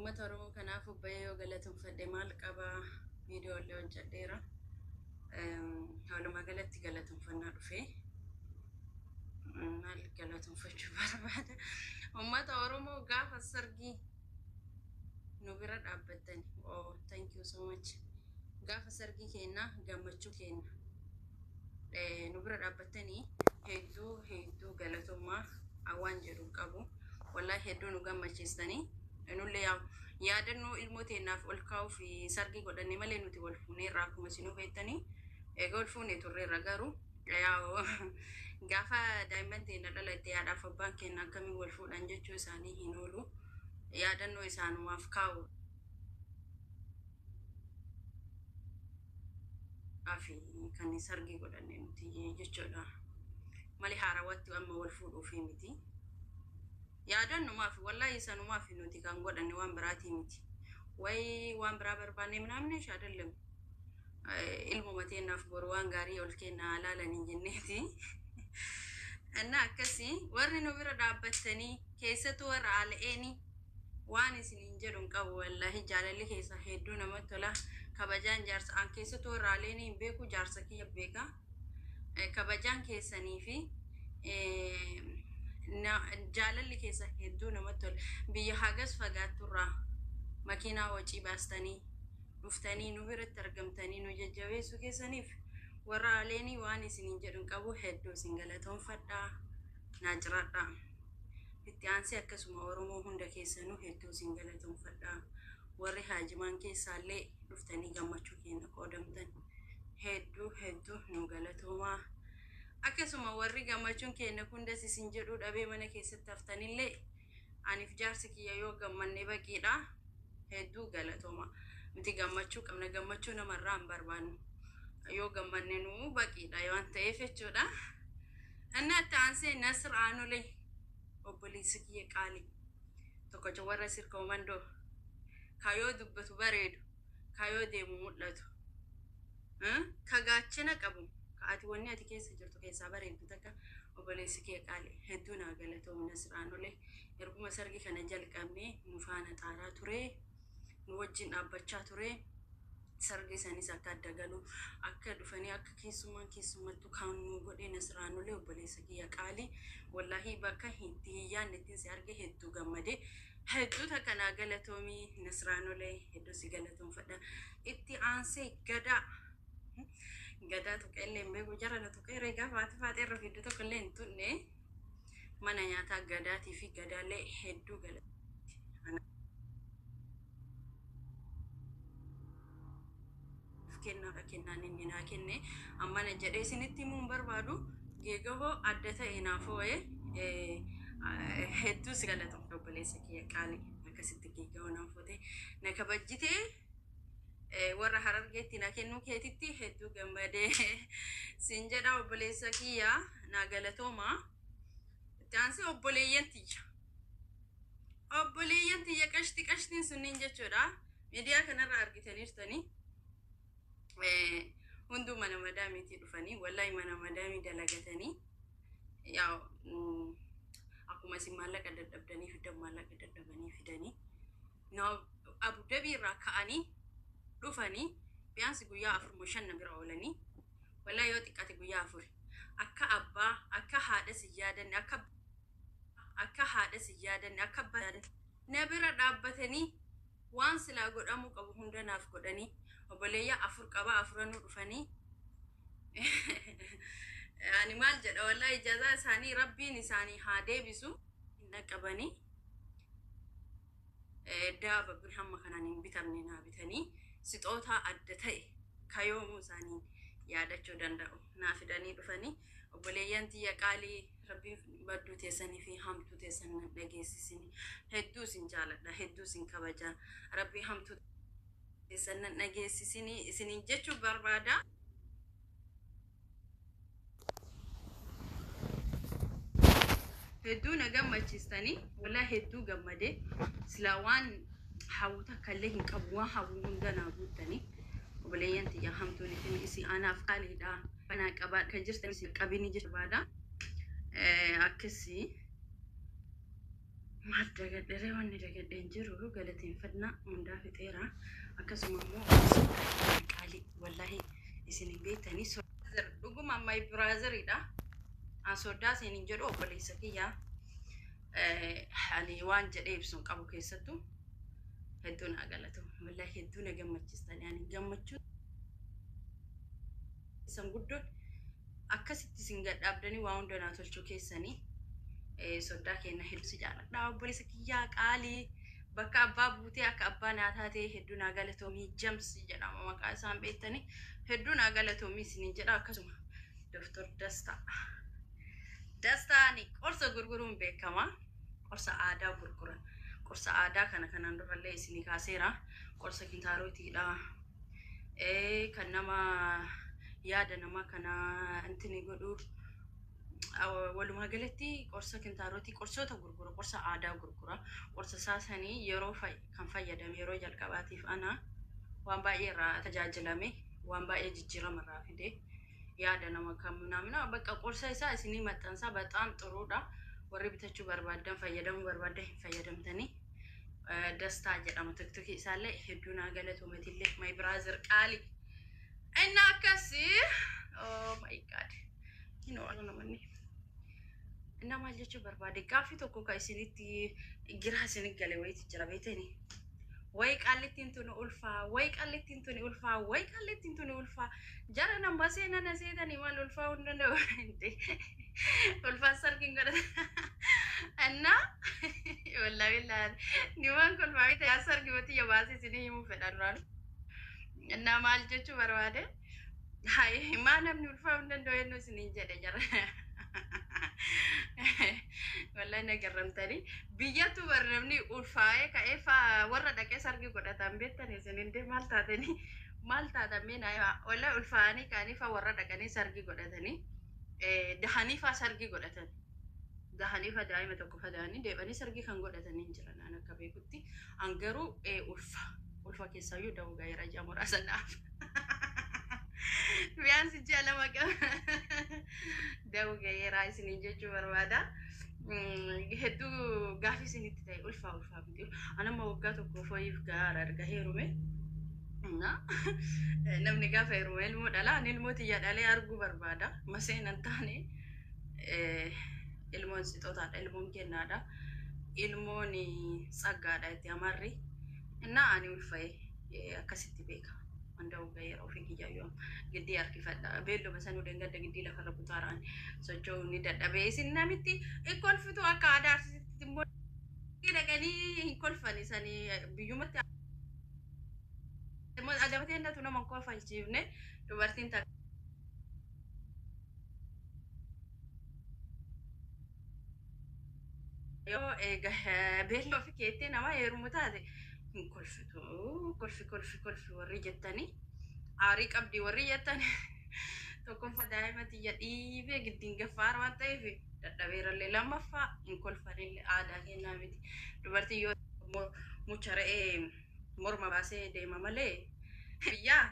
Uummata Oromoo kanaaf bayee yoo galateeffadhe maal qaba, viidiyoo illee hojjedheera. Walumaa galatti galateeffannaa dhufee maal galateeffachuu barbaada. Uummata Oromoo gaafa sargii nu bira dhaabbattani. Oh, thank you so much. Gaafa sargii keenna, gammachuu keenna nu bira dhaabbattanii, hedduu hedduu galatoomaa waan jedhu qabu. Wallahi hedduu nu gammachiistanii. Nullee yaadannoo ilmoo teennaaf ol kaa'uuf sargii godhanne malee nuti wal fuuneerra, akkuma isinuu beektanii. Egaa wal fuunee turreerra, garuu gaafa daa'imman teenya dhalatte haadhaaf abbaan keenya akkamiin wal fuudhan jechuu isaanii hin oolu. Yaadannoo isaanumaaf kaa'u fi kan sargii godhanne nuti jechuudha. Malee haarawatti amma wal fuudhuufi miti. Yaadannumaaf, wallahi sanumaaf nuti kan godhanne, waan biraatii miti. Wayi waan biraa barbaanne ምናምን አይደለም። Ilmuma teennaaf boru waan gaarii ol kennaa laalanii jenneeti. እና akkasii warri nu bira dhaabbattanii, keessattuu warra al'eenii, waan isiniin jedhu hin qabu. Wallahi jaalalli keessa hedduu namatti tola. Kabajaan jaarsa an keessattuu warra al'eenii hin beeku, jaarsa kiyya beeka. Kabajaan keessanii fi jaalalli keessa hedduu namatti tola. Biyya hagas fagaatturraa makiinaa wacii baastanii dhuftanii nu biratti argamtanii nu jajjabeessuu keessaniif warra aleenii waan isiniin jedhu hin qabu. Hedduu isin galatoonfadhaa, naa jiraadhaa. Itti aansee akkasuma Oromoo hunda keessanuu hedduu isin galatoonfadhaa. Warri haajimaan keessaallee dhuftanii gammachuu keenya qoodamtan, hedduu hedduu nu galatoomaa. Akkasuma warri gammachuun keenya hundas isin jedhuu dhabee mana keessatti haftanillee, aniif jaarsi kiyya yoo gammanne baqiidha. Hedduu galatooma. Nuti gammachuu qabna, gammachuu namarraa hin barbaannu. Yoo gammanne nuu baqiidha waan ta'eef jechuudha. Inni itti aansee Nasir Aanulee, obboleessi kiyya qaalii tokkocha, warra sirka mandoo, kayoo dubbatu bareedu, kayoo deemu mul'atu, ka gaachana qabu, ka ati wanni ati keessa jirtu keessaa bareeddu takka, obboleessi kiyya qaalii hedduu naa galatoomu. Nasir Aanulee erguma sargi kana jalqabnee nu faana xaaraa ture, nu wajjin dhaabbachaa ture. Sargi sanis akka adda galu, akka dhufanii akka keessummaan keessummattu kan nu godhe Nasraanulee, obboleessa kiyya qaalii, wallahi bakka itti hin yaadne ittiin si arge hedduu gammade. Hedduu takka naa galatoomii Nasraanulee, hedduu si galatoomfadha. Itti aansee Gadaa, Gadaa tuqeellee hin beeku, jara na tuqee gaafa haati faaxee irra fiddu tokko illee hin tunne. Mana nyaataa Gadaatii fi Gadaallee hedduu galatoomii. Kennaadha kennaan inni naa kenne ammana jedhee isinitti himuu hin barbaadu. Geegahoo adda ta'e naaf oo'e. Hedduu si galatoomfa obboleessa kiyya qaalii, akkasitti geegahoo naaf oote, na kabajjitee warra Harargeetti na kennuu keetitti hedduu gammadee siin jedha. Obboleessa kiyya, naa galatooma. Itti aansee obboleeyyan tiyya. Obboleeyyan tiyya qashti qashtiin sunniin jechuudha. Miidiyaa kanarra argitaniirtanii. Hunduu mana madaamiitii dhufanii, wallahi mana madaamii dalagatanii, yaa akkuma isin maallaqa dadhabdanii fidan, maallaqa dadhabanii fidanii Abu Dabii irraa ka'anii dhufanii biyaansi guyyaa 4 moo 5 na bira oolanii, wallahi yoo xiqqaate guyyaa 4, akka abbaa akka haadha si yaadanne, akka haadha si yaadanne, akka abbaa na bira dhaabbatanii waan silaa godhamuu qabu hunda naaf godhanii. Obboleeyyaa afur qaba, afuranuu dhufanii. Ani maal jedha, wallahi jazaa isaanii Rabbiin isaanii haa deebisu. Hin dhaqqabanii daaba bir hamma kanaan hin bitamne naa bitanii, sixootaa adda ta'e kayoomuu isaanii yaadachuu danda'u naa fidanii dhufanii. Obboleeyyan tiyya qaalii, Rabbiin badduu teessanii fi hamtuu teessan nan dhageessisini. Hedduu isin jaaladha, hedduu isin kabaja. Rabbii hamtuu teessan nan dhageessisini isiniin jechuu barbaada. Hedduu na gammachiistanii, walaa hedduu gammadee. Silaa waan hawwu takka illee hin qabu, waan hawwu hunda naa guuttanii. Obboleeyyan tiyya, hamtuun isin isii anaaf qaaliidha. Kanaa qabaa kan jirtan isin qabini jechuu barbaada. Akkasii. Maal dagadheree wanni dagadheen jiru galateeffannaa hundaa fixeera. Akkasuma immoo qaalii wallaahi isin hin beektanii dhuguma my brotheriidha. An soddaa isin hin jedhu, obboleessa kiyyaa. Ani waan jedhee ibsuun qabu keessattuu hedduu naa galatu. Wallaahi hedduu na gammachiistanii, ani gammachuu isan guddoon akkasitti isin gadhaabdanii waa hunda naa tolchuu keessanii. Soddaa keenya hedduu si jaaladha, obboleessa kiyyaa qaalii, bakka abbaa buutee akka abbaa naa taatee hedduu naa galatoomii. Jamsi jedhama maqaa isaan beektanii. Hedduu naa galatoomii isiniin jedha. Akkasuma Doktor Dastaa. Dastaan qorsa gurguruun beekama. Qorsa aadaa gurguran. Qorsa aadaa kana kanaan durallee isinii kaaseera. Qorsa kintaarotiidha. Kan nama yaada namaa kana intini godhu, walumaa galatti qorsa kintaarotii, qorsoota gurgura, qorsa aadaa gurgura. Qorsa saasanii yeroo kan fayyadame yeroo jalqabaatiif ana waan baay'ee irraa tajaajilame, waan baay'ee jijjiirama irraa fide. Yaada nama kan namna bakka qorsa isaa isinii maxxansaa በጣም ጥሩudha. Warri bitachuu barbaaddan, fayyadamuu barbaaddan hin fayyadamtanii. Dastaa jedhama TikTokii isaallee. Hedduu naa galatoomatillee, my brother qaali. Inni akkasii, oh my God, hin oolu namoonni. Inni maal jechuu barbaade, gaaffii tokko ka isinitti giraa isinit gale wayiiti jira beetanii. Wayi qaallittiin tuni ulfaa, wayi qaallittiin tuni ulfaa, wayi qaallittiin tuni ulfaa. Jara nama seenaa na seetanii maal ulfaa hunda danda'u. Ulfaa sarkiin godhata. እና wallahi billahi nimaan kolfaa miti, yaa sargi mati yabaasee isinii himuu fedha duraan. እና maal jechuu barbaade, hayi maa namni ulfaa hin danda'u jennuu isiniin jedhe jara. Wallahi na garramtanii, biyyattu bar namni ulfaa'ee ka'ee warra dhaqee sargi godhatan beektan isin hindee maal taatanii, maal taatan mee naa. Wallahi ulfaa'anii ka'anii faa warra dhaqanii sargi godhatanii, dahanii faa sargi godhatan. Dahanii fa daa'ima tokko fa dahanii deebanii sargii kan godhatanii hin jiran an akka beekutti. An garuu ulfa ulfa keessaayyuu da'uu gaheera, ji'a muraasa naaf. Biyyaansi ji'a 2 qaba. Da'uu gaheera isiniin jechuu barbaada. Hedduu gaafii isinitti ta'e, ulfaa ulfaa miti. Anamma waggaa tokko foyiif gaara erga heerume. Namni gaafa heerume ilmoo dhala. Ani ilmoo tiyya dhalee arguu barbaada. Maseenan taane ilmoon sixootaadha. Ilmoon kennaadha. Ilmoon tsaggaadha itti amarri. Innaa ani ulfa'e akkasitti beeka. Hunda'uu gaheera ofii kiyyayyoo giddii harkifadha. Beelluma sanuu dangadda giddii lafarra kutaaraan socho'uu ni dadhabee. Isin namitti hin kolfitu, akka aadaa arsiitti immoo dhaqanii hin kolfani sanii biyyumatti adabatee natu nama hin kolfalchiifne dubartiin takka. Yoo beelloo fi keettee nama heerumu taate hin kolfitu. Kolfi kolfi kolfi warri jettanii, aarii qabdi warri jettanii, tokkoffaa daa'ima tiyya dhiibee giddiin gaffaara waan ta'eef dadhabeerallee, lammaffaa hin kolfanillee, aadaa kennaa miti. Dubartiin yoo mucha re'ee morma baasee deema malee biyyaa.